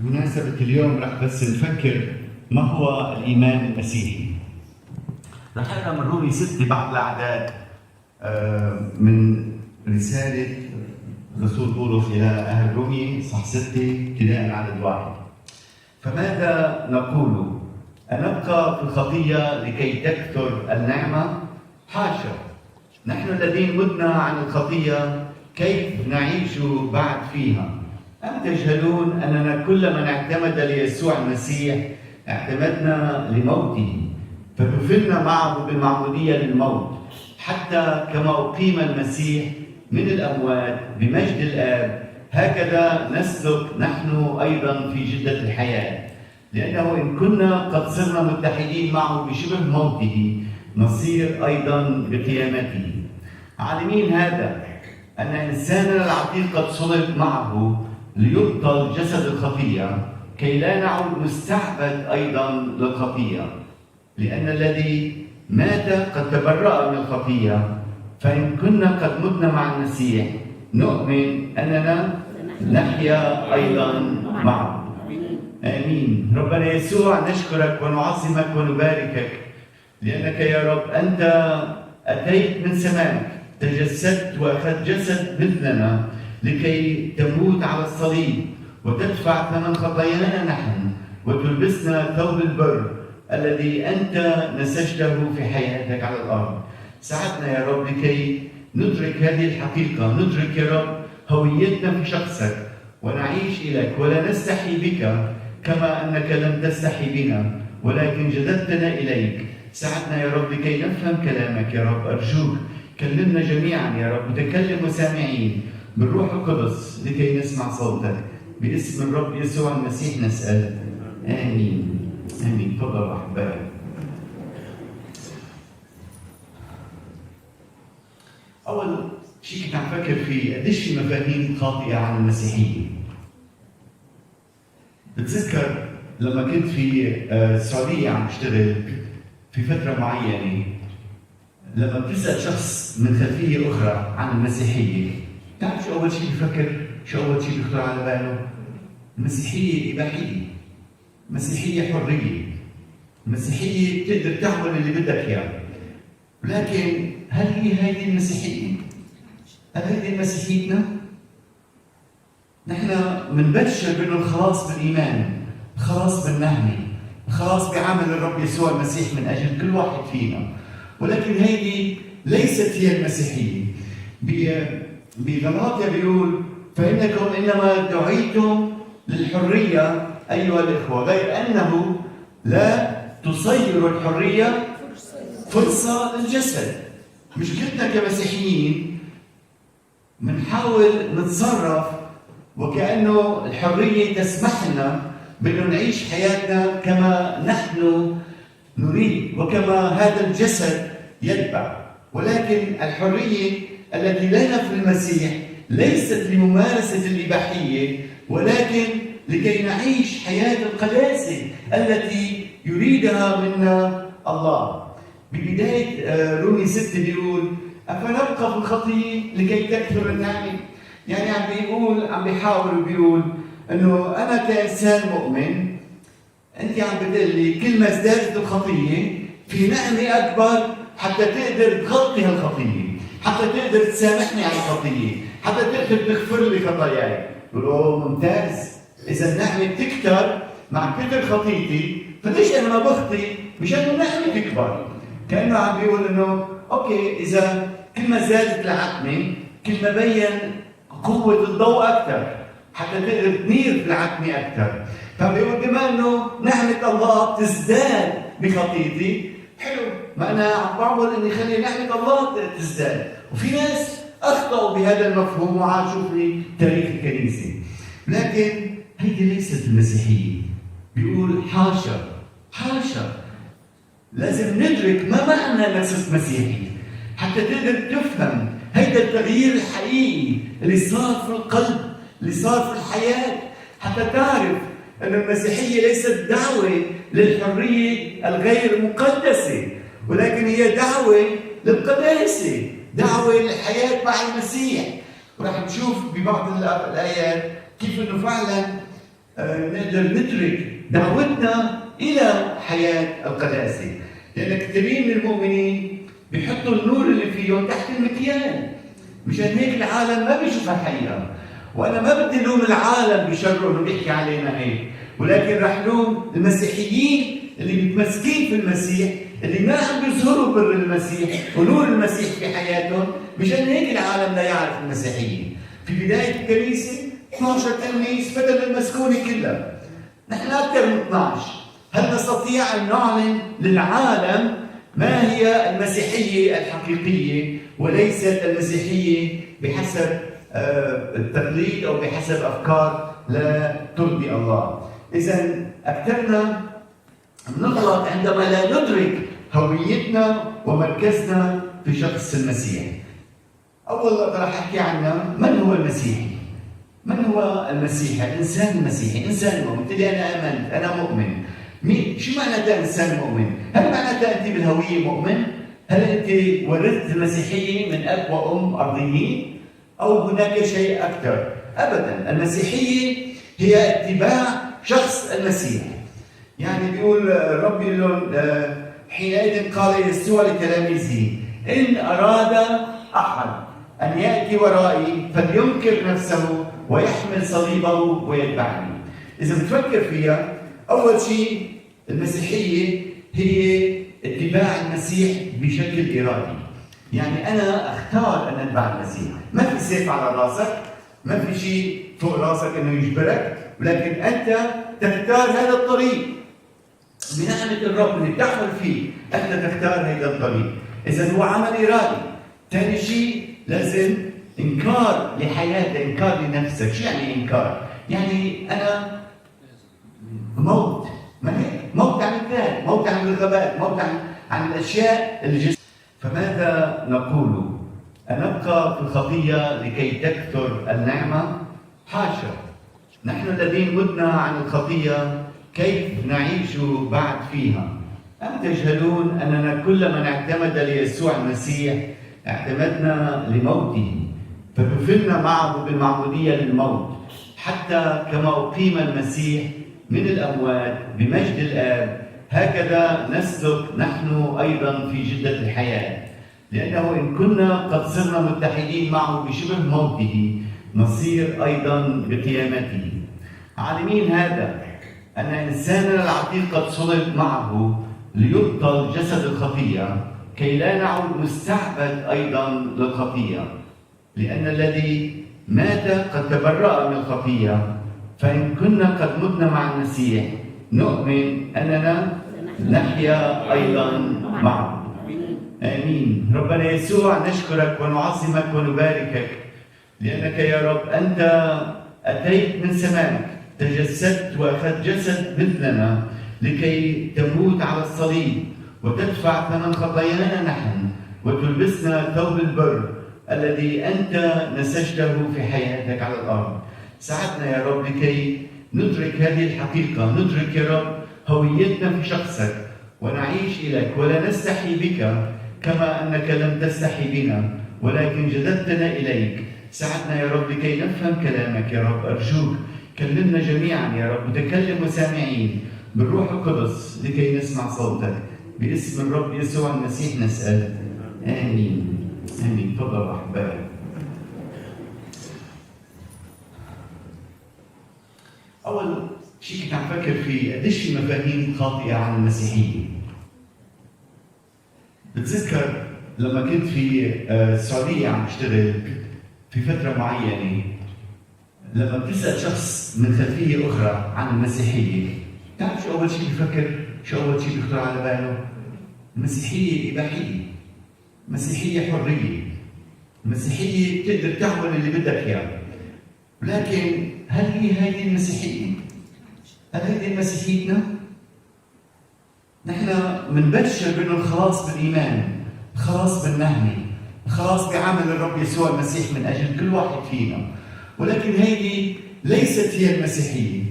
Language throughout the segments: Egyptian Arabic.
بمناسبة اليوم رح بس نفكر ما هو الإيمان المسيحي. رح أقرأ من رومي 6 بعض الأعداد من رسالة رسول بولس إلى أهل رومي، صح 6 ابتداء عدد 1. فماذا نقول؟ أنبقى في الخطية لكي تكثر النعمة؟ حاشا، نحن الذين متنا عن الخطية كيف نعيش بعد فيها؟ أم تجهلون أننا كل من اعتمد ليسوع المسيح اعتمدنا لموته، فدفنا معه بالمعمودية للموت، حتى كما أقيم المسيح من الأموات بمجد الآب، هكذا نسلك نحن أيضا في جدة الحياة. لأنه إن كنا قد صرنا متحدين معه بشبه موته، نصير أيضا بقيامته. عالمين هذا أن إنساننا العتيق قد صلب معه ليبطل جسد الخطية، كي لا نعود مستعبد أيضا للخطية، لأن الذي مات قد تبرأ من الخطية. فإن كنا قد متنا مع المسيح، نؤمن أننا نحيا أيضا معه. آمين. ربنا يسوع، نشكرك ونعظمك ونباركك، لأنك يا رب أنت أتيت من سماك، تجسدت وأخذت جسد مثلنا لكي تموت على الصليب وتدفع ثمن خطايانا نحن، وتلبسنا ثوب البر الذي أنت نسجته في حياتك على الأرض. ساعدنا يا رب لكي ندرك هذه الحقيقة، ندرك يا رب هويتنا في شخصك، ونعيش إليك ولا نستحي بك كما أنك لم تستحي بنا، ولكن جذبتنا إليك. ساعدنا يا رب لكي نفهم كلامك يا رب. أرجوك كلمنا جميعا يا رب، وتكلم وسامعين بالروح القدس لكي نسمع صوتك. باسم الرب يسوع المسيح نسأل، آمين. آمين. تفضلوا أحبائي. أول شيء كنت عم فكر فيه قديش في مفاهيم خاطئة عن المسيحية. بتذكر لما كنت في السعودية عم بشتغل في فترة معينة، لما بتسأل شخص من خلفية أخرى عن المسيحية، بتعرف شو أول شيء بفكر؟ شو أول شيء بيخطر على باله؟ المسيحية إباحية، المسيحية حرية، المسيحية بتقدر تعمل اللي بدك إياه. ولكن هل هي هذه المسيحية؟ هل هذه مسيحيتنا؟ نحن بنبشر بأنه الخلاص بالإيمان، الخلاص بالنعمة، الخلاص بعمل الرب يسوع المسيح من أجل كل واحد فينا، ولكن هذه ليست هي المسيحية. بغلاطيا بيقول: فإنكم إنما دعيتم للحرية أيها الإخوة، غير أنه لا تصير الحرية فرصة للجسد. مشكلتنا كمسيحيين بنحاول نتصرف وكأنه الحرية تسمح لنا بأنه نعيش حياتنا كما نحن نريد وكما هذا الجسد يتبع، ولكن الحرية التي لنا في المسيح ليست لممارسة الإباحية، ولكن لكي نعيش حياة القداسة التي يريدها منا الله. ببداية رومي 6 بيقول: أفنبقى في الخطية لكي تكثر النعمة؟ يعني عم بيقول، عم بيحاول وبيقول انه انا كانسان مؤمن، انت عم بتقلي كل ما ازدادت الخطية في نعمه اكبر حتى تقدر تغطي هالخطيه، حتى تقدر تسامحني على الخطية، حتى تقدر تغفر لي خطاياي. بقول ممتاز، اذا النعمة بتكتر مع كتر خطيتي، فليش انا ما بخطي مشان النعمة تكبر؟ كانه عم بيقول انه okay، اذا كل ما زادت العتمة كل ما بين قوة الضوء أكثر حتى تقدر تنير في العتمة أكثر. فبيقول بما أنه نعمة الله تزداد بخطيتي، حلو، ما أنا عم بعمل إني خلي نعمة الله تزداد. وفي ناس أخطأوا بهذا المفهوم وعاشوا في تاريخ الكنيسة، لكن هيدي ليست المسيحية. بيقول حاشا حاشا، لازم ندرك ما معنى انك صرت مسيحي حتى تقدر تفهم هيدا التغيير الحقيقي اللي صار في القلب، اللي صار في الحياة، حتى تعرف أن المسيحية ليست دعوة للحرية الغير مقدسة، ولكن هي دعوة للقداسة، دعوة للحياة مع المسيح. ورح نشوف ببعض الآيات كيف أنه فعلا نقدر ندرك دعوتنا الى حياة القداسة، لان كثيرين من المؤمنين بيحطوا النور اللي فيهم تحت المكيال، مشان هيك العالم ما بيشوف الحقيقة. وانا ما بدي لوم العالم بشره انه بيحكي علينا هيك، ولكن رح لوم المسيحيين اللي متمسكين في المسيح، اللي ما عم بيظهروا بر المسيح ونور المسيح في حياتهم، مشان هيك العالم لا يعرف المسيحيين. في بداية الكنيسة 12 تلميذ فتنوا المسكونه كلها، نحن اكثر من 12. هل نستطيع ان نعلن للعالم ما هي المسيحية الحقيقية وليست المسيحية بحسب التقليد او بحسب افكار لا ترضي الله؟ اذا اكثرنا نغلط عندما لا ندرك هويتنا ومركزنا في شخص المسيح. اول نقطة راح احكي عنها، من هو المسيحي؟ من هو المسيحي؟ الانسان المسيحي، انسان مؤمن. قلت لي انا امنت، انا مؤمن. مين؟ شو معناتها انسان مؤمن؟ هل معناتها انت بالهوية مؤمن؟ هل انت ورثت المسيحية من اب وام ارضيين؟ او هناك شيء اكثر؟ ابدا، المسيحية هي اتباع شخص المسيح. يعني بيقول الرب لهم حينئذ قال يسوع لتلاميذه: إن أراد أحد أن يأتي ورائي فلينكر نفسه ويحمل صليبه ويتبعني. إذا بتفكر فيها، أول شيء المسيحية هي اتباع المسيح بشكل إرادي. يعني أنا أختار أن أتبع المسيح، ما في سيف على راسك، ما في شيء فوق راسك إنه يجبرك، ولكن أنت تختار هذا الطريق. بنعمة الرب اللي بتعمل فيه أنت تختار هذا الطريق. إذا هو عمل إرادي. ثاني شيء لازم إنكار لحياتك، إنكار لنفسك. شو يعني إنكار؟ يعني أنا موت، ما هيك؟ موت عن الذات، موت عن الرغبات، موت عن الأشياء الجسم. فماذا نقول؟ أنبقى في الخطية لكي تكثر النعمة؟ حاشا. نحن الذين متنا عن الخطية كيف نعيش بعد فيها؟ أم تجهلون أننا كل من اعتمد ليسوع المسيح اعتمدنا لموته، فدفنا معه بالمعمودية للموت، حتى كما أقيم المسيح من الأموات بمجد الآب، هكذا نسلك نحن أيضا في جدة الحياة. لأنه إن كنا قد صرنا متحدين معه بشبه موته، نصير أيضا بقيامته. عالمين هذا، أن إنساننا العتيق قد صلب معه ليبطل جسد الخطية، كي لا نعود مستعبد أيضا للخطية، لأن الذي مات قد تبرأ من الخطية. فإن كنا قد متنا مع المسيح، نؤمن أننا نحيا أيضا معه. آمين. ربنا يسوع، نشكرك ونعظمك ونباركك، لأنك يا رب أنت أتيت من سماك، تجسدت وأخذت جسد مثلنا لكي تموت على الصليب وتدفع ثمن خطايانا نحن، وتلبسنا ثوب البر الذي أنت نسجته في حياتك على الأرض. ساعدنا يا رب لكي ندرك هذه الحقيقة، ندرك يا رب هويتنا في شخصك، ونعيش إليك ولا نستحي بك كما أنك لم تستحي بنا، ولكن جذبتنا إليك. ساعدنا يا رب لكي نفهم كلامك يا رب. أرجوك كلمنا جميعا يا رب، متكلم وسامعين، بالروح القدس لكي نسمع صوتك. باسم الرب يسوع المسيح نسأل، آمين. آمين. تفضل أحبائي. أول شيء كنت عم فكر فيه، قديش في مفاهيم خاطئة عن المسيحية. بتذكر لما كنت في السعودية عم بشتغل في فترة معينة، لما بتسأل شخص من خلفية أخرى عن المسيحية، بتعرف شو أول شيء بفكر؟ شو أول شيء بيخطر على باله؟ المسيحية إباحية، مسيحية حرية، المسيحية بتقدر تعمل اللي بدك إياه. ولكن هل هي هذه المسيحية؟ هل هذه مسيحيتنا؟ نحن بنبشر بأنه الخلاص بالإيمان، الخلاص بالنعمة، الخلاص بعمل الرب يسوع المسيح من أجل كل واحد فينا، ولكن هذه ليست هي المسيحية.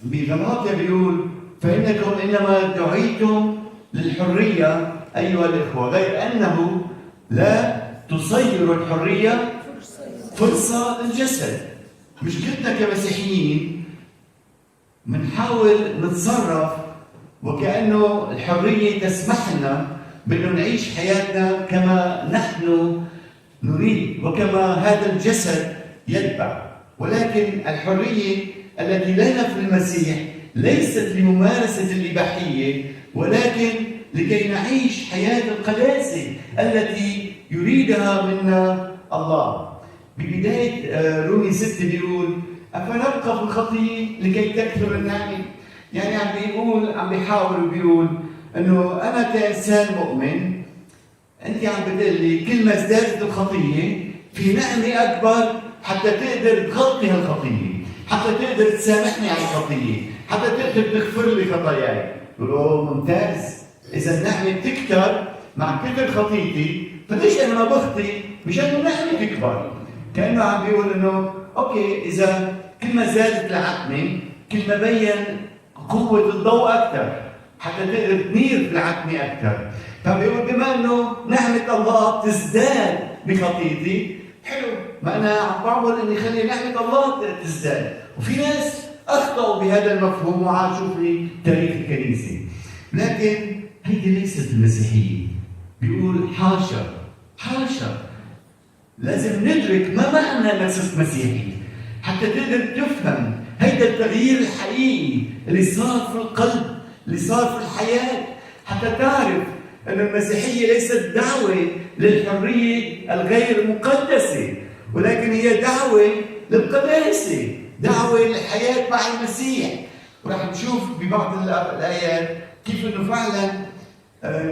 بغلاطيا بيقول: فإنكم إنما دعيتم للحرية أيها الإخوة، غير أنه لا تصير الحرية فرصة للجسد. مشكلتنا كمسيحيين بنحاول نتصرف وكأنه الحرية تسمح لنا بأنه نعيش حياتنا كما نحن نريد وكما هذا الجسد يتبع. ولكن الحرية التي لنا في المسيح ليست لممارسة الإباحية، ولكن لكي نعيش حياة القداسة التي يريدها منا الله. ببداية رومي 6 بيقول: أفنبقى في الخطية لكي تكثر النعمة؟ يعني عم بيقول، عم بيحاول وبيقول انه انا كانسان مؤمن، انت عم بتقلي كل ما ازدادت الخطية في نعمه اكبر حتى تقدر تغطي هالخطيه، حتى تقدر تسامحني على الخطية، حتى تقدر تغفر لي خطاياي. بقول ممتاز، اذا النعمة بتكتر مع كثر خطيتي، فليش انا ما بخطي؟ مشان النعمة تكبر. كانه عم بيقول انه okay، اذا كل ما زادت العتمة كل ما بين قوة الضوء اكثر حتى تقدر تنير في العتمة اكثر. فبيقول بما انه نعمه الله تزداد بخطيتي، حلو، ما انا عم بعمل اني خلي نعمه الله تزداد. وفي ناس اخطاوا بهذا المفهوم وعاشوا في تاريخ الكنيسة، لكن هيدي ليست المسيحية. بيقول حاشا حاشا، لازم ندرك ما معنى انك صرت مسيحي حتى تقدر تفهم هيدا التغيير الحقيقي اللي صار في القلب، اللي صار في الحياة، حتى تعرف أن المسيحية ليست دعوة للحرية الغير مقدسة، ولكن هي دعوة للقداسة، دعوة للحياة مع المسيح. ورح نشوف ببعض الآيات كيف أنه فعلا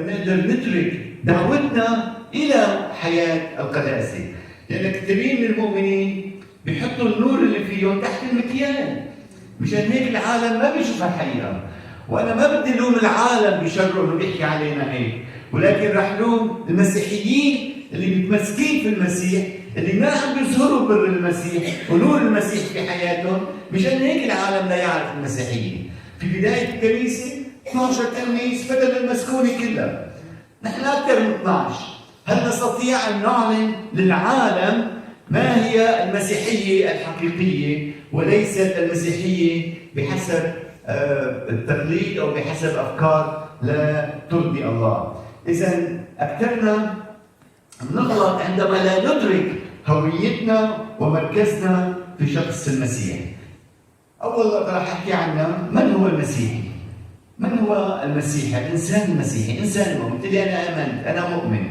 نقدر ندرك دعوتنا إلى حياة القداسة. لأن كثيرين من المؤمنين بيحطوا النور اللي فيهم تحت المكيال، مشان هيك العالم ما بيشوف الحقيقة. وأنا ما بدي لوم العالم بشره إنه بيحكي علينا هيك، ولكن رح لوم المسيحيين اللي متمسكين في المسيح، اللي ما عم بيظهروا بر المسيح ونور المسيح في حياتهم، مشان هيك العالم لا يعرف المسيحيين. في بداية الكنيسة 12 تلميذ فتنوا المسكونة كلها، نحن أكثر من 12. هل نستطيع أن نعلن للعالم ما هي المسيحية الحقيقية وليست المسيحية بحسب التقليد أو بحسب أفكار لا ترضي الله؟ إذا أكثرنا نغلط عندما لا ندرك هويتنا ومركزنا في شخص المسيح. أول نقطة رح أحكي عنها: من هو المسيحي؟ من هو المسيحي؟ الإنسان المسيحي، إنسان مؤمن. قلت لي أنا آمنت، أنا مؤمن.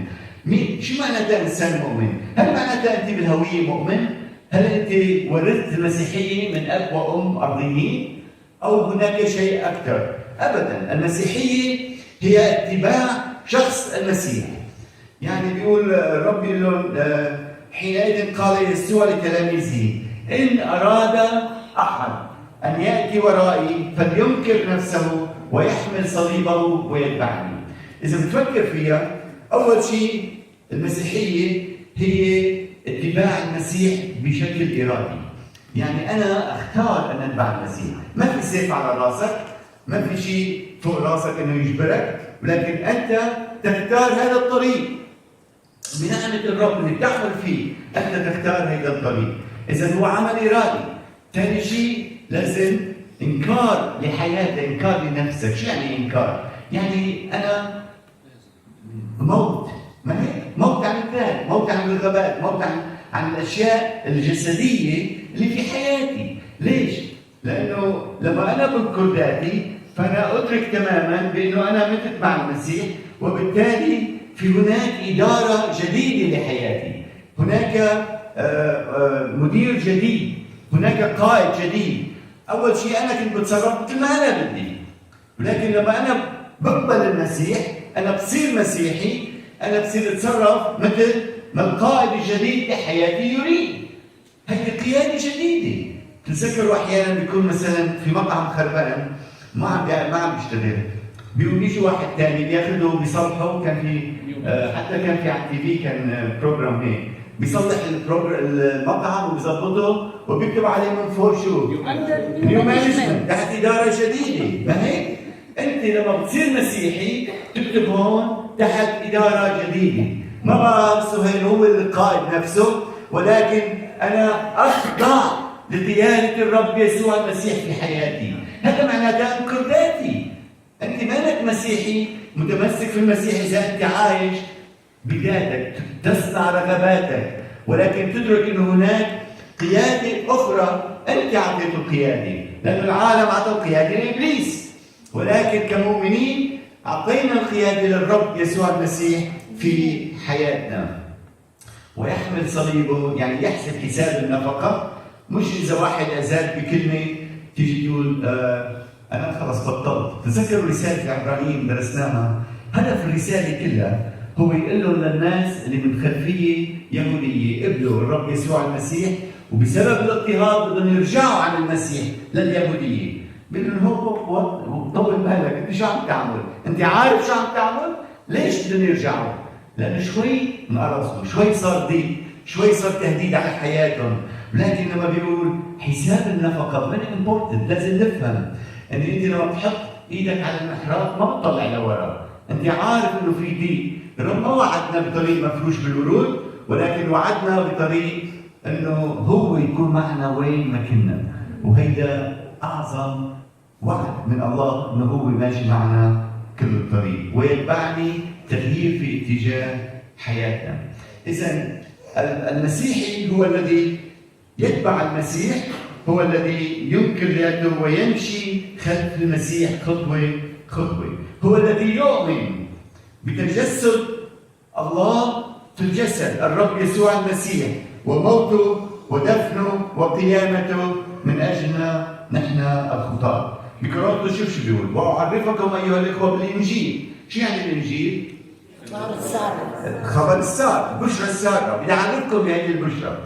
مين؟ شو معناتها إنسان مؤمن؟ هل معناتها أنت بالهوية مؤمن؟ هل أنت ورثت المسيحية من أب وأم أرضيين؟ أو هناك شيء أكثر؟ أبدا، المسيحية هي اتباع شخص المسيح. يعني بيقول الرب لهم حينئذ قال يسوع لتلاميذه: إن أراد أحد أن يأتي ورائي فلينكر نفسه ويحمل صليبه ويتبعني. إذا بتفكر فيها، أول شيء المسيحية هي اتباع المسيح بشكل إرادي. يعني أنا أختار أن أتبع المسيح، ما في سيف على راسك، ما في شيء فوق راسك إنه يجبرك، ولكن أنت تختار هذا الطريق بنعمة الرب اللي بتعمل فيه، أنت تختار هذا الطريق. إذا هو عمل إرادي. ثاني شيء لازم إنكار لحياتك، إنكار لنفسك. شو يعني إنكار؟ يعني أنا موت، ما هيك؟ موت عن الذات، موت عن الرغبات، موت عن الأشياء الجسدية اللي في حياتي. ليش؟ لأنه لما أنا بنكر ذاتي فأنا أدرك تماما بأنه أنا متت مع المسيح، وبالتالي في هناك إدارة جديدة لحياتي، هناك مدير جديد، هناك قائد جديد. أول شيء أنا كنت بتصرف مثل ما أنا بدي، ولكن لما أنا بقبل المسيح أنا بصير مسيحي، أنا بصير أتصرف مثل ما القائد الجديد لحياتي يريد. هيدي قيادة جديدة. تتذكروا أحيانا بيكون مثلا في مطعم خربان ما عم بيشتغل، بيقوم يجي واحد ثاني بياخده بيصلحه. كان في حتى كان في على ال TV كان program هيك، بيصلح المطعم وبيظبطه وبيكتب عليه من فوق شو؟ new management، تحت إدارة جديدة. ما هيك؟ أنت لما بتصير مسيحي تكتب هون تحت إدارة جديدة. ما بقى سهيل هو القائد نفسه، ولكن أنا أخضع لقيادة الرب يسوع المسيح في حياتي. هذا معناته انكر ذاتي. انت مالك مسيحي متمسك في المسيح اذا انت عايش بذاتك، تصنع رغباتك، ولكن تدرك انه هناك قيادة اخرى انت اعطيته القيادة، لأن العالم اعطى القيادة لابليس، ولكن كمؤمنين اعطينا القيادة للرب يسوع المسيح في حياتنا. ويحمل صليبه، يعني يحسب حساب النفقة. مش اذا واحد اذاك بكلمه تيجي تقول انا خلص بطلت. تذكروا رسالة العبرانيين درسناها، هدف الرسالة كلها هو يقول لهم للناس اللي من خلفية يهودية قبلوا الرب يسوع المسيح، وبسبب الاضطهاد بدهم يرجعوا عن المسيح لليهوديه. بيقول لهم هو طول بالك، انت شو عم تعمل؟ انت عارف شو عم تعمل؟ ليش بدهم يرجعوا؟ لانه شوي انقرصوا، شوي صار ضيق، شوي صار تهديد على حياتهم. لكن لما بيقول حساب النفقة very important، لازم نفهم ان انت لما بتحط ايدك على المحراث ما بتطلع لورا، انت عارف انه في ضيق. الرب ما وعدنا بطريق مفروش بالورود، ولكن وعدنا بطريق انه هو يكون معنا وين ما كنا، وهيدا اعظم وعد من الله انه هو ماشي معنا كل الطريق ويتبعني. تغيير في اتجاه حياتنا. اذا المسيحي هو الذي يتبع المسيح، هو الذي ينكر ذاته ويمشي خلف المسيح خطوة خطوة، هو الذي يؤمن بتجسد الله في الجسد، الرب يسوع المسيح، وموته ودفنه وقيامته من اجلنا نحن الخطاة. بكورنثوس شوف شو بيقول: واعرفكم ايها الاخوة بالانجيل. شو يعني الانجيل؟ خبر السارة، خبر السارة، البشرى السارة. بدي اعرفكم بهذه البشرى.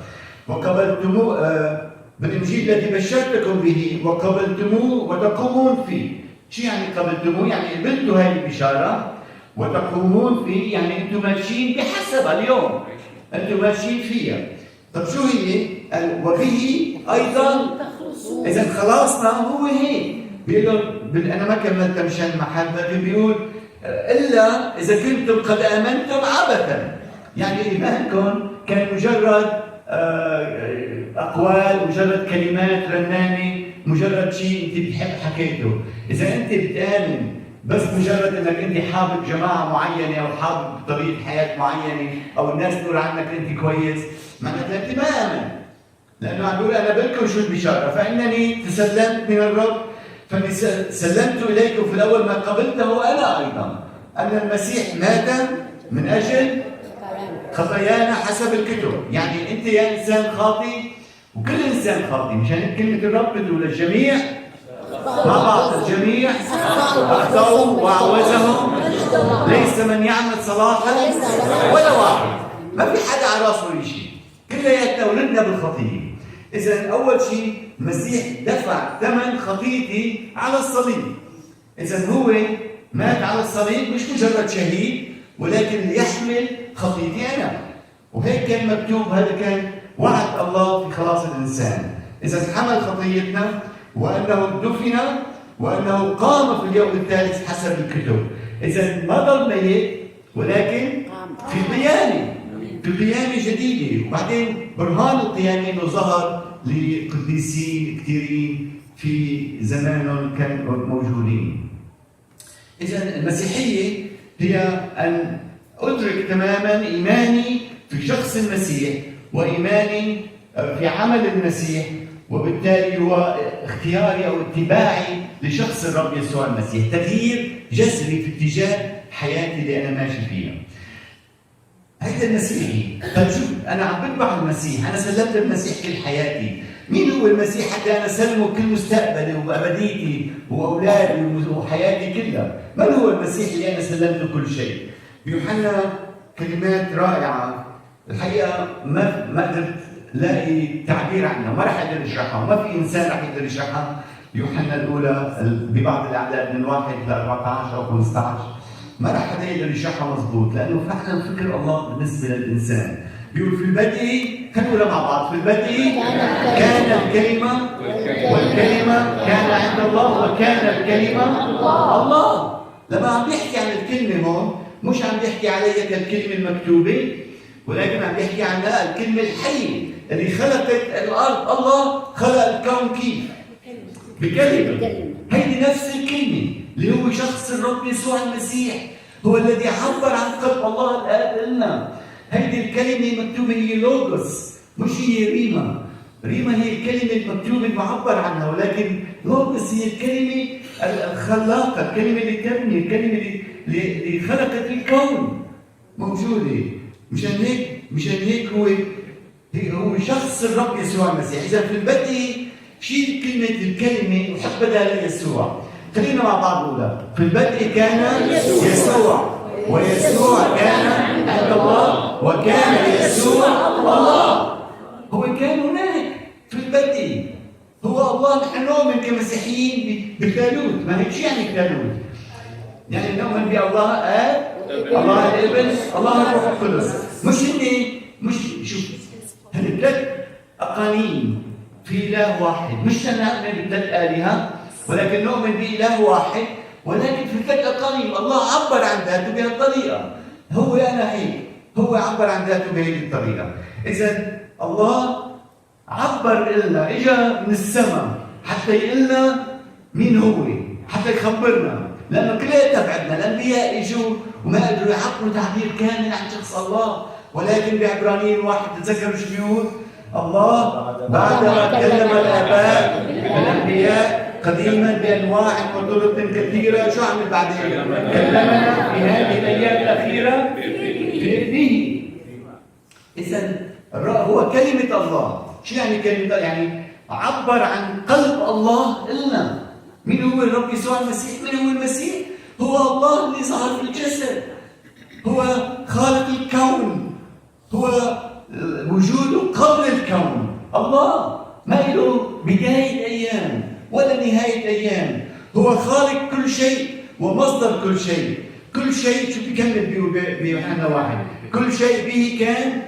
وقبلتموه بالانجيل الذي بشرتكم به وقبلتموه وتقومون فيه. شو يعني قبلتموه؟ يعني قبلتوا هذه البشارة، وتقومون فيه يعني انتم ماشيين بحسبها اليوم، انتم ماشيين فيها. طب شو هي؟ وبه ايضا اذا خلاصنا هو هيك. بيقول لهم، انا ما كملتها مشان المحل، بيقول الا اذا كنتم قد امنتم عبثا. يعني ايمانكم كان مجرد اقوال، مجرد كلمات رنانه، مجرد شيء انت بتحب حكيته. اذا انت بتامن بس مجرد انك انت حابب جماعة معينة او حابب طريقه حياة معينة او الناس تقول عنك انت كويس، معناتها انت ما امن. لانه عم بيقول انا بلكم شو البشارة، فانني تسلمت من الرب فاني سلمت اليكم في الاول ما قبلته انا ايضا، ان المسيح مات من اجل خطايانا حسب الكتب. يعني انت يا انسان خاطي، وكل انسان خاطي، مشان كلمة الرب بتقول الجميع مع بعض، الجميع اخطاوا وعوزهم، ليس من يعمل صلاحا ولا واحد. ما في حدا على راسه شيء، كلياتنا ولدنا بالخطيه. اذا اول شيء المسيح دفع ثمن خطيتي على الصليب. اذا هو مات على الصليب مش مجرد شهيد، ولكن ليحمل خطيتي انا. وهيك كان مكتوب، هذا كان وعد الله في خلاص الانسان. اذا حمل خطيتنا، وانه دفن، وانه قام في اليوم الثالث حسب الكتب. اذا ما ضل ميت، ولكن في قيامه، في قيامه جديدة. وبعدين برهان القيامة انه ظهر لقديسين كثيرين في زمانهم كانوا موجودين. اذا المسيحية هي ان ادرك تماما ايماني في شخص المسيح، وايماني في عمل المسيح، وبالتالي هو اختياري او اتباعي لشخص الرب يسوع المسيح، تغيير جذري في اتجاه حياتي اللي انا ماشي فيها. هيدا المسيحي. طيب شوف، انا عم بتبع المسيح، انا سلمت المسيح كل حياتي. مين هو المسيح حتى انا سلمه كل مستقبلي وابديتي واولادي وحياتي كلها؟ من هو المسيح اللي انا سلمته كل شيء؟ بيوحنا كلمات رائعة، الحقيقة ما قدرت لاقي تعبير عنها، ما راح اقدر اشرحها، وما في انسان راح يقدر يشرحها. يوحنا الاولى ببعض الاعداد من 1 ل 14 او 15 ما راح حدا يقدر يشرحها مضبوط، لانه فعلا فكر الله بالنسبة للانسان. بيقول في البدء، خلينا نقولها مع بعض، في البدء كان الكلمة، والكلمة كان عند الله، وكان الكلمة الله. لما عم بيحكي عن الكلمة هون مش عم بيحكي عليها كالكلمه المكتوبة، ولكن عم بيحكي عنها الكلمة الحية اللي خلقت الارض. الله خلق الكون كيف؟ بكلمة. هيدي نفس الكلمة اللي هو شخص الرب يسوع المسيح، هو الذي عبر عن قلب الله الآب لنا. هيدي الكلمة مكتوبة هي لوغوس، مش هي ريما. ريما هي الكلمة المكتوبة المعبر عنها، ولكن لوغوس هي الكلمة الخلاقة، الكلمة اللي تبني، الكلمة اللي خلقت الكون موجودة. مشان هيك هو شخص الرب يسوع المسيح. إذا في البدء شيل كلمة الكلمة وحط بدالها يسوع. خلينا مع بعض نقولها. في البدء كان يسوع، ويسوع كان عند الله، وكان يسوع الله. هو كان هناك في البدء، هو الله. نحن نؤمن كمسيحيين بالثالوث. ما هيك؟ شو يعني الثالوث؟ يعني نؤمن بالله آب، الله الابن، الله الروح القدس. مش شوف هالثلاث أقانيم في إله واحد. مش نؤمن بثلاث آلهة، ولكن نؤمن بإله واحد، ولكن في ثلاث أقانيم. الله عبر عن ذاته بهالطريقة. هو أنا هيك، هو عبر عن ذاته بهذه الطريقة. إذا الله عبر لنا، إجا من السماء حتى يقلنا مين هو، حتى يخبرنا، لأنه كلياتنا بعدنا. الأنبياء إجوا وما قدروا يعبروا تعبير كامل عن شخص الله، ولكن بعبرانيين 1 تتذكروا شو بيقول؟ الله بعدما كلم الآباء الأنبياء قديما بأنواع وطرق كثيرة، شو عمل بعدين؟ كلمنا في هذه الأيام الأخيرة في ابنه. إذا هو كلمة الله. شو يعني كلمة الله؟ يعني عبر عن قلب الله إلنا. مين هو الرب يسوع المسيح؟ مين هو المسيح؟ هو الله اللي ظهر في الجسد، هو خالق الكون، هو وجوده قبل الكون. الله ما له بداية أيام ولا نهاية أيام، هو خالق كل شيء ومصدر كل شيء. كل شيء، شو بيكمل بيوحنا 1؟ كل شيء به كان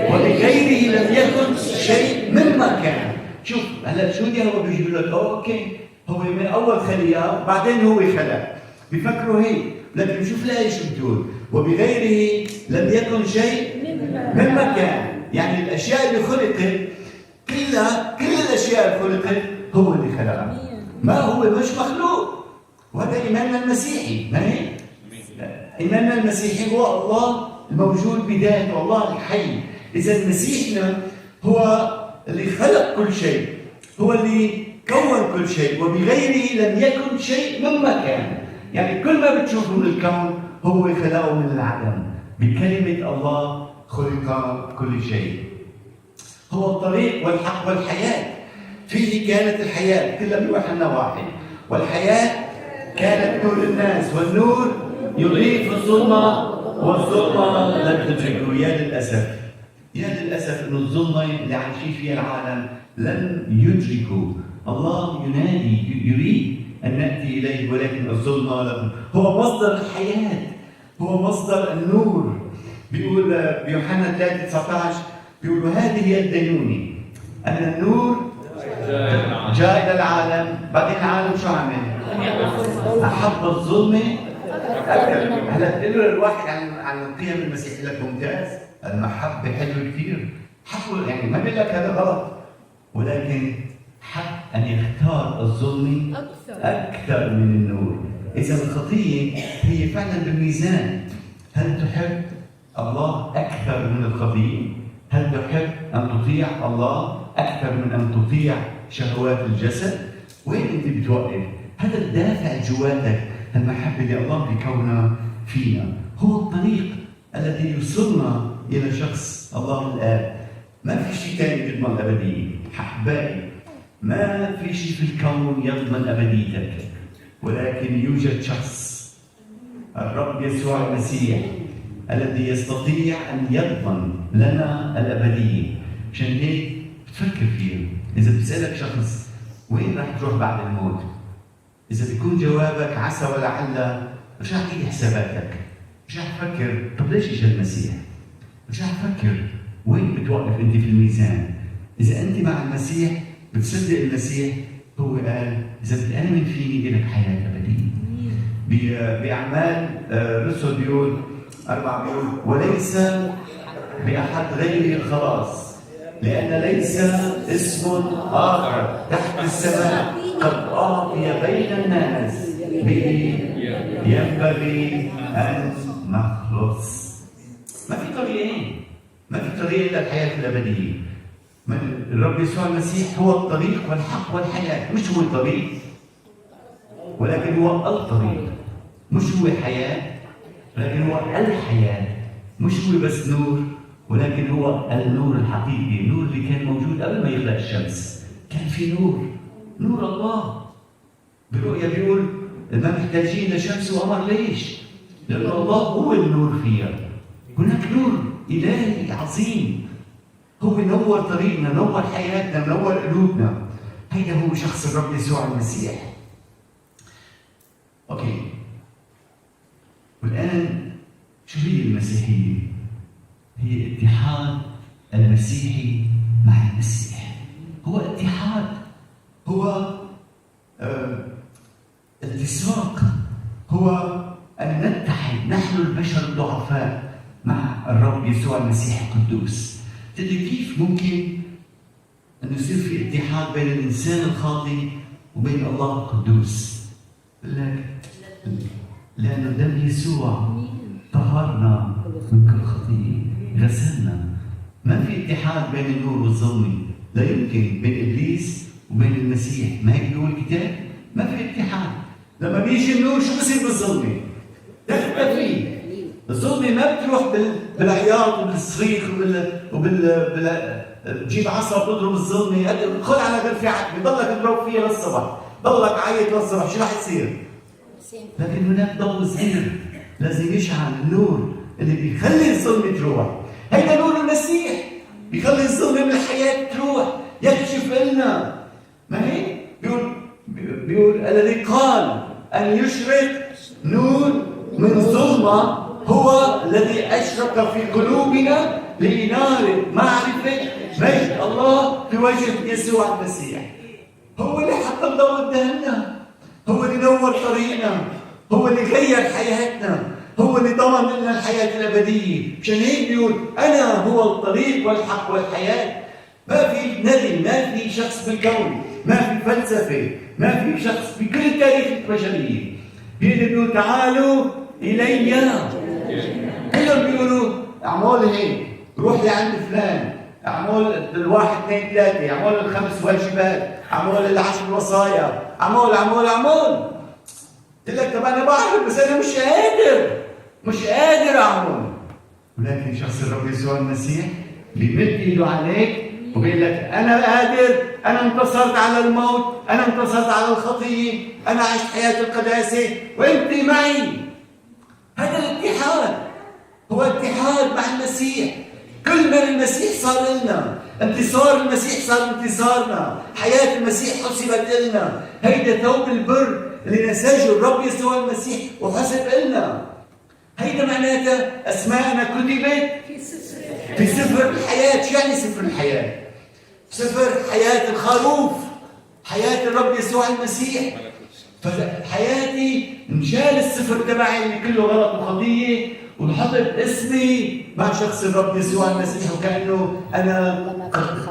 وبغيره لم يكن شيء مما كان. شوف هلا شو دي هو بيجي بيقول لك okay هو من اول خليها وبعدين هو خلق، بيفكروا هيك، لكن شوف الآية شو بتقول: وبغيره لم يكن شيء مما كان. يعني الاشياء اللي خلقت كلها، كل الاشياء اللي خلقت هو اللي خلقها، ما هو مش مخلوق. وهذا ايماننا المسيحي، ما هي؟ ايماننا المسيحي هو الله الموجود بذاته، الله الحي. اذا مسيحنا هو اللي خلق كل شيء، هو اللي كون كل شيء، وبغيره لم يكن شيء مما كان. يعني كل ما بتشوفه من الكون هو خلقه من العدم. بكلمة الله خلق كل شيء. هو الطريق والحق والحياة، فيه كانت الحياة، كلها بيوحنا 1. والحياة كانت نور الناس، والنور يضيء في الظلمة، والظلمة لم تدركه. يا للأسف، يا للأسف إنه الظلمة اللي عايشين فيها العالم لم يدركوا. الله ينادي، يريد أن نأتي إليه، ولكن الظلمة لم. هو مصدر الحياة، هو مصدر النور. بيقول بيوحنا 3:19 بيقول: هذه هي الدينونة، أن النور جاء إلى العالم. بعدين العالم شو عمل؟ أحب الظلمة أكثر. هلا تقول له الواحد عن القيم المسيحية لك ممتاز، المحبة حلوة كثير، حقه يعني ما بيقول لك هذا غلط، ولكن حق أن يختار الظلمة أكثر من النور. إذا الخطية هي فعلا بالميزان. هل تحب الله أكثر من الخطية؟ هل تحب أن تطيع الله أكثر من أن تطيع شهوات الجسد؟ وين أنت بتوقف؟ هذا الدافع جواتك، المحبة اللي الله بكونها فينا، هو الطريق الذي يوصلنا إلى شخص الله الآب. ما في شيء ثاني بيضمن الأبدية أحبائي، ما في شيء في الكون يضمن أبديتك، ولكن يوجد شخص، الرب يسوع المسيح، الذي يستطيع أن يضمن لنا الأبدية. عشان هيك بتفكر فيها. إذا بتسألك شخص وين رح تروح بعد الموت، إذا بيكون جوابك عسى ولعل، مش رح تعيد حساباتك، مش رح تفكر طب ليش إجا المسيح، مش رح تفكر وين بتوقف أنت في الميزان. إذا أنت مع المسيح بتصدق المسيح، هو قال إذا بتآمن فيني إلك حياة أبدية. بأعمال الرسل بيقول 4 بيقول: وليس بأحد غيره الخلاص، لأن ليس اسم آخر تحت السماء قد أعطي بين الناس به ينبغي أن نخلص. ما في طريقين، ما في طريق إلا الحياة الأبدية. الرب يسوع المسيح هو الطريق والحق والحياة، مش هو الطريق ولكن هو الطريق، مش هو حياة ولكن هو الحياة، مش هو بس نور ولكن هو النور الحقيقي، النور اللي كان موجود قبل ما يخلق الشمس. كان في نور، نور الله. بالرؤيا بيقول ما محتاجين لشمس وقمر. ليش؟ لأن الله هو النور فيها. هناك نور إلهي عظيم هو نور طريقنا، نور حياتنا، نور قلوبنا. هيدا هو شخص الرب يسوع المسيح. okay، والآن شو هي المسيحية؟ هي اتحاد المسيحي مع المسيح. هو اتحاد، هو التصاق، هو أن نتحد نحن البشر الضعفاء مع الرب يسوع المسيح القدوس. تدري كيف ممكن أن يصير في اتحاد بين الإنسان الخاطئ وبين الله القدوس؟ لك لأن دم يسوع طهرنا من كل خطية، غسلنا. ما في اتحاد بين النور والظلمة، لا يمكن، بين إبليس وبين المسيح. ما هيك بيقول الكتاب؟ ما في اتحاد. لما بيجي النور شو بصير بالظلمة؟ تختفي الظلمة. ما بتروح بالعياط وبالصريخ وبال بتجيب عصا وبتضرب الظلمة. ادخل على غرفة عتمة ضلك تضرب فيها للصبح، ضلك عيط للصبح، شو رح يصير؟ لكن هناك ضوء صغير لازم يشعل، النور اللي بيخلي الظلمة تروح. هيدا نور المسيح بيخلي الظلمة من الحياة تروح، يكشف لنا. ما هي؟ بيقول الذي قال أن يشرق نور من ظلمة هو الذي أشرق في قلوبنا لإنارة معرفة مجد الله في وجه يسوع المسيح. هو اللي حط الضوء قدامنا، هو اللي نور طريقنا، هو اللي غير حياتنا، هو اللي ضمن لنا الحياة الأبدية. مشان هيك بيقول أنا هو الطريق والحق والحياة. ما في نبي، ما في شخص بالكون، ما في فلسفة، ما في شخص بكل التاريخ البشرية بيقدر بيقول تعالوا إلي. كلهم بيقولوا اعمل هيك، روح لعند فلان، اعمل الواحد اثنين ثلاثة، اعمل الخمس واجبات، اعمل العشر وصايا، اعمل اعمل اعمل. قلت لك طب أنا بعرف بس أنا مش قادر، مش قادر أعمل. ولكن شخص الرب يسوع المسيح بيمد إيده عليك وبيقول لك أنا قادر، أنا انتصرت على الموت، أنا انتصرت على الخطية، أنا عشت حياة القداسة وأنت معي. هذا الاتحاد هو اتحاد مع المسيح. كل ما المسيح صار لنا، انتصار المسيح صار انتصارنا، حياة المسيح حسبت لنا. هيدا ثوب البر اللي نسجه الرب يسوع المسيح وحسب لنا. هيدا معناته أسماءنا كتبت في سفر الحياة. شو يعني سفر الحياة؟ سفر حياة الخروف، حياة الرب يسوع المسيح. فحياتي انشال السفر تبعي اللي كله غلط وخطية ونحطت اسمي مع شخص الرب يسوع المسيح، وكأنه أنا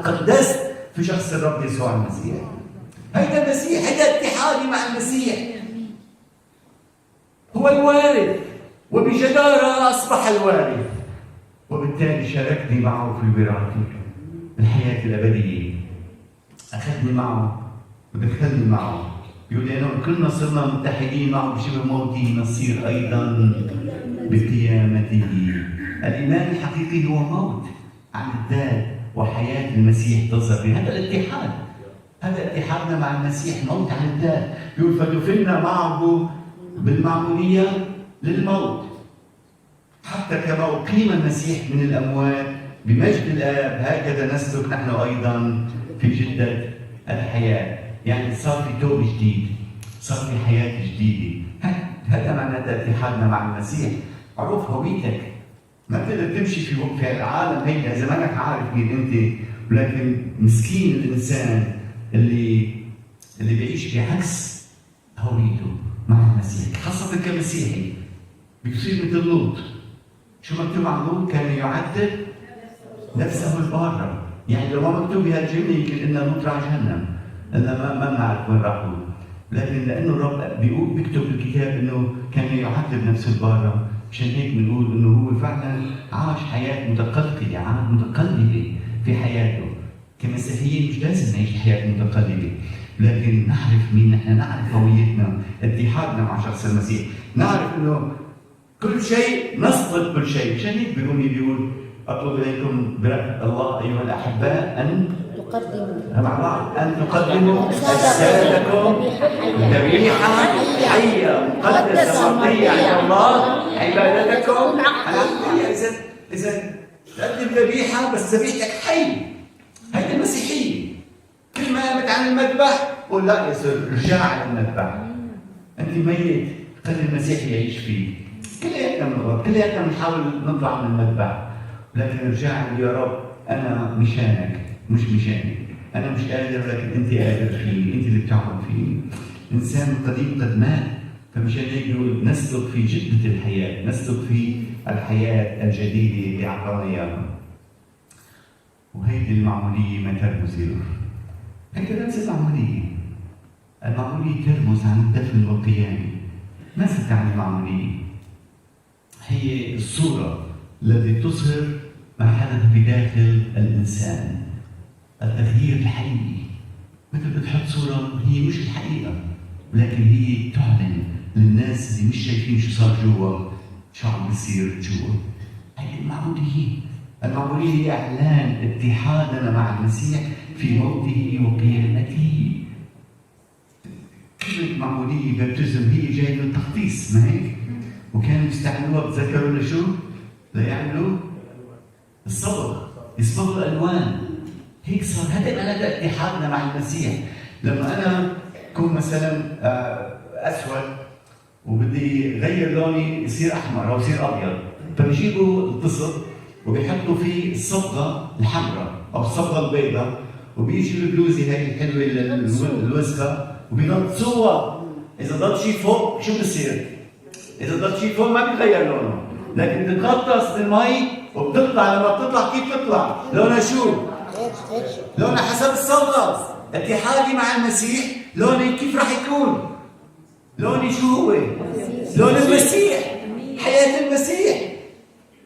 قدست في شخص الرب يسوع المسيح. هيدا المسيح، هيدا اتحادي مع المسيح. هو الوارث وبجدارة أصبح الوارث، وبالتالي شاركني معه في وراثته الحياة الأبدية. أخذني معه ودخلني معه. بيقول لأنه كلنا صرنا متحدين معه بشبه موته نصير أيضا بقيامته. الإيمان الحقيقي هو موت عن الذات وحياة المسيح تظهر به. هذا الاتحاد، هذا اتحادنا مع المسيح، موت عن الذات. بيقول فدفنا معه بالمعمودية للموت، حتى كما أقيم المسيح من الأموات بمجد الآب هكذا نسلك نحن أيضا في جدة الحياة. يعني صار في توب جديد، صار في حياة جديدة. هذا معناته اتحادنا مع المسيح. عرف هويتك، ما بتقدر تمشي في العالم هيك إذا مانك عارف مين أنت. ولكن مسكين الإنسان اللي بيعيش بعكس هويته مع المسيح، خاصة كمسيحي بيصير مثل لوط. شو مكتوب عن لوط؟ كان يعذب نفسه البارة. يعني لو ما مكتوب بهالجمله يمكن انها نطلع على جهنم، لأن ما بنعرف وين راح هو. لكن لانه الرب بيقول بيكتب بالكتاب انه كان يعذب نفسه الباره، مشان هيك بنقول انه هو فعلا عاش حياة متقلقله، عاش متقلبة في حياته. كمسيحيين مش لازم نعيش حياة متقلبة، لكن نعرف مين نحن، نعرف هويتنا، اتحادنا مع شخص المسيح، نعرف انه كل شيء نصدق كل شيء. مشان هيك بيقول بيقول اطلب اليكم برأفة الله ايها الاحباء ان تقدموا مع بعض ان تقدموا اجسادكم ذبيحة حيه مقدسة مرضية عند الله عبادتكم العقلية. اذا تقدم ذبيحة بس ذبيحتك حي. هيدي المسيحية. كل ما قامت عن المذبح قول لا يا سر رجع على المذبح، انت ميت، خلي المسيح يعيش فيك. كلياتنا بنغلط، كلياتنا بنحاول نطلع من المذبح، لكن رجع يا رب انا مشانك مش مشاني، انا مش قادر لكن انت قادر فيني، انت اللي بتعمل فيني. الانسان القديم قد مات، فمشان هيك بيقول نسلك في جدة الحياة، نسلك في الحياة الجديدة اللي اعطانا اياها. وهيدي المعمودية ما ترمز له. هيدي رمز المعمودية. المعمودية ترمز عن الدفن والقيامة. ماذا تعني المعمودية؟ هي الصورة التي تظهر ما حدث بداخل الإنسان، التغيير الحقيقي. مثل بتحط صورة هي مش الحقيقة، ولكن هي تعلن للناس اللي مش شايفين شو صار جوا، شو عم بيصير جوا. هي المعمودية. المعمودية هي إعلان اتحادنا مع المسيح في موته وقيامته. كلمة معمودية baptism هي جاية من التغطيس، ما هيك؟ وكانوا يستعملوها، بتذكروا لشو؟ ليعملوا الصبغ، يصبغوا الألوان. هيك صار، هذا معناته اتحادنا مع المسيح. لما أنا أكون مثلا أسود وبدي غير لوني يصير أحمر أو يصير أبيض، فبيجيبوا الطصب وبيحطوا فيه الصبغة الحمراء أو الصبغة البيضاء، وبيجي البلوزة هاي الحلوة الوسخة وبينطسوها. إذا ضل شيء فوق شو بصير؟ إذا ضل شيء فوق ما بيتغير لونه، لكن بتتغطس بالمي وبتطلع. لما بتطلع كيف بتطلع؟ لونها شو؟ لونها حسب الصبغة. اتحادي مع المسيح لوني كيف راح يكون؟ لوني شو هو؟ لون المسيح، حياة المسيح.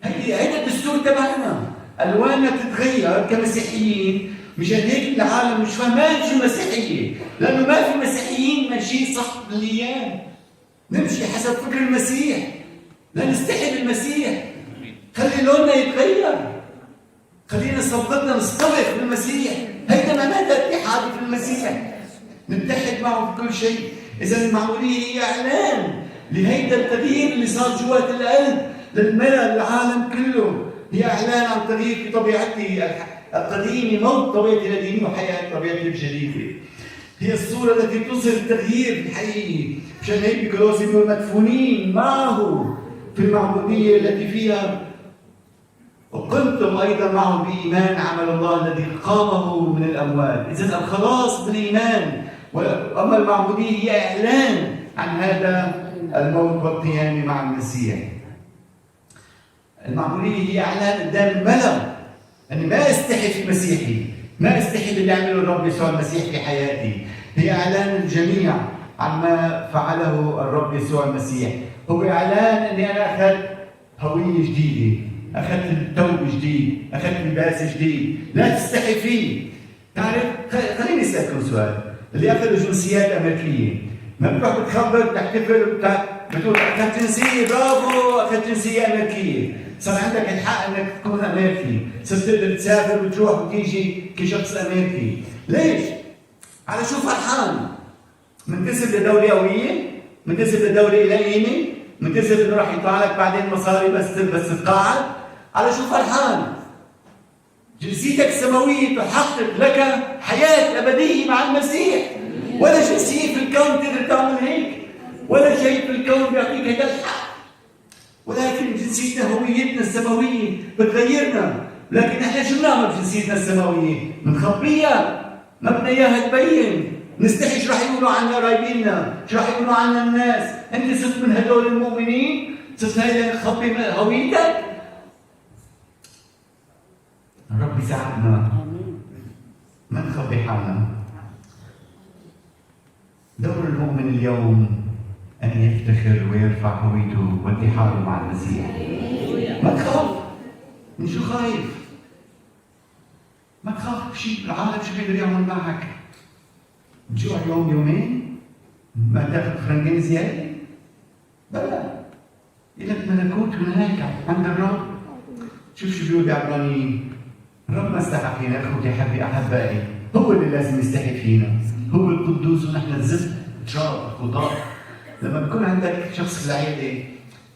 هيدا الدستور تبعنا. ألواننا تتغير كمسيحيين. مشان هيك العالم مش فاهمان شو المسيحية، لأنه ما في مسيحيين ماشيين صح بالأيام. نمشي حسب فكر المسيح، لا نستحي بالمسيح. خلي لوننا يتغير، خلينا صبغتنا نصطبغ بالمسيح. هيدا معناتها اتحاد في المسيح، نتحد معه في كل شيء. إذا المعمودية هي إعلان لهيدا التغيير اللي صار جوات القلب للملأ العالم كله. هي إعلان عن تغيير في طبيعته القديمة، موت طبيعتي القديمة وحياة طبيعتي الجديدة. هي الصورة التي تظهر التغيير الحقيقي. مشان هيك بكولوسي بيقول مدفونين معه في المعمودية التي فيها وقمتم أيضا معه بإيمان عمل الله الذي قامه من الأموات. إذن الخلاص بالإيمان، وأما المعمودية هي إعلان عن هذا الموت والقيامة مع المسيح. المعمودية هي إعلان قدام الملأ أني ما أستحي في مسيحي، ما أستحي باللي عمله الرب يسوع المسيح في حياتي. هي إعلان الجميع عن ما فعله الرب يسوع المسيح. هو إعلان أني أنا أخذت هوية جديدة، أخذت الثوب جديد، أخذت لباس جديد، لا تستحي فيه. تعرف، خليني أسألكم سؤال، اللي أخذوا جنسيات أمريكية ما بتروح بتخبر بتحتفل بتقول أخذت جنسية، برافو أخذت جنسية أمريكية، صار عندك الحق أنك تكون أمريكي، صرت تقدر تسافر وتروح وتيجي كشخص أمريكي. ليش؟ على شو فرحان؟ منتسب لدولة قوية؟ منتسب لدولة لها قيمة؟ منتسب انه راح يطلع لك بعدين مصاري بس تتقاعد؟ على شو فرحان؟ جنسيتك السماوية تحقق لك حياة أبدية مع المسيح. ولا جنسية في الكون تقدر تعمل هيك، ولا شيء في الكون بيعطيك هذا الحق. ولكن جنسيتنا هويتنا السماوية بتغيرنا. لكن احنا شو بنعمل بجنسيتنا السماوية؟ بنخبيها، ما بدنا اياها تبين، نستحي شو راح يقولوا عنا قرايبينا، شو راح يقولوا عنا الناس. انت صرت من هدول المؤمنين، صرت هيدا تخبي هويتك. الرب يساعدنا ما نخبي حالنا. دور المؤمن اليوم أن يفتخر ويرفع هويته واتحاده مع المسيح. ما تخاف، من شو خايف؟ ما تخاف شيء، العالم شو بيقدر يعمل معك؟ تجوع يوم يومين ما تاخذ فرنكين زيادة؟ بلى، لك ملكوت هناك عند الرب. شوف شو بيقول بعبرانيين، الرب ما استحى فينا. اخوتي حبي احبائي، هو اللي لازم يستحي فينا، هو القدوس ونحن الزفت تراب الخضار. لما بيكون عندك شخص في العيلة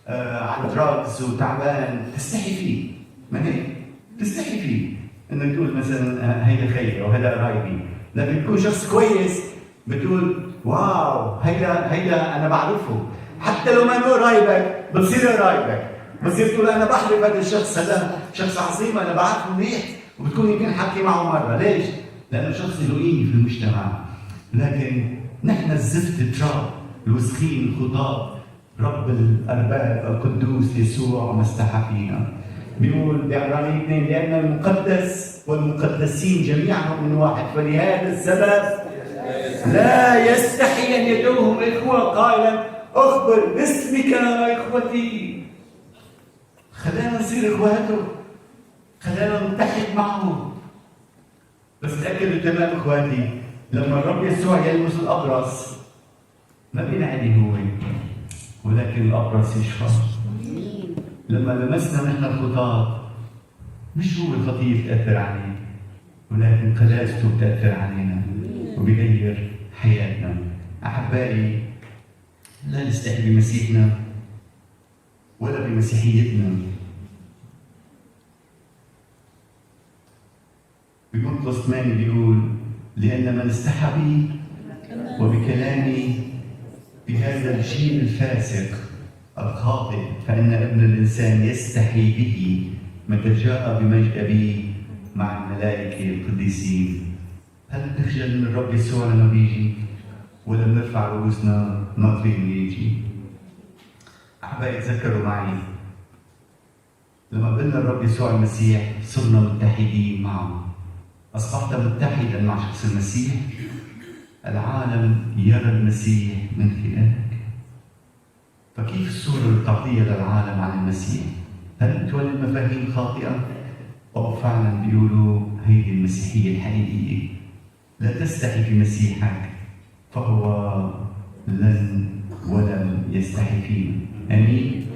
على drugs وتعبان، تستحي فيه، ما هيك؟ تستحي فيه انك تقول مثلا هيدا خيي او هيدا قرايبي. لما بيكون شخص كويس بتقول wow هيدا انا بعرفه، حتى لو ما هو قرايبك بتصير قرايبك، بتصير تقول انا بعرف هذا الشخص، هذا شخص عظيم انا بعرفه منيح، وبتكون يمكن حكي معه مرة. ليش؟ لانه شخص له قيمة في المجتمع. لكن نحن الزفت التراب الوسخين الخطاة، رب الارباب القدوس يسوع ما استحى فينا. بيقول بعبرانيين 2 لأن المقدس والمقدسين جميعهم من واحد، فلهذا السبب لا يستحي أن يدعوهم إخوة قائلا أخبر باسمك يا إخوتي. خلانا نصير إخواته، خلانا نتحد معه. بس تأكدوا تمام إخواتي، لما الرب يسوع يلمس الأبرص ما بينعدي هو، ولكن الأبرص يشفى. لما لمسنا نحن الخطاة مش هو الخطية بتأثر عليه، ولكن قداسته بتأثر علينا وبيغير حياتنا. أحبائي، لا نستحي بمسيحنا ولا بمسيحيتنا. بمرقس 8 بيقول لأن من استحى بي وبكلامي بهذا الجيل الفاسق الخاطئ فإن ابن الإنسان يستحي به متى جاء بمجد أبيه مع الملائكة القديسين. هل بنخجل من الرب يسوع لما بيجي، ولا بنرفع رؤوسنا ناطرين يجي؟ أحبائي تذكروا معي لما قبلنا الرب يسوع المسيح صرنا متحدين معه. أصبحت متحدا مع شخص المسيح. العالم يرى المسيح من خلالك. فكيف الصورة اللي بتعطيها للعالم عن المسيح؟ هل بتولد مفاهيم خاطئة؟ أو فعلا بيقولوا هيدي المسيحية الحقيقية؟ لا تستحي في مسيحك فهو لن ولم يستحي فينا. آمين.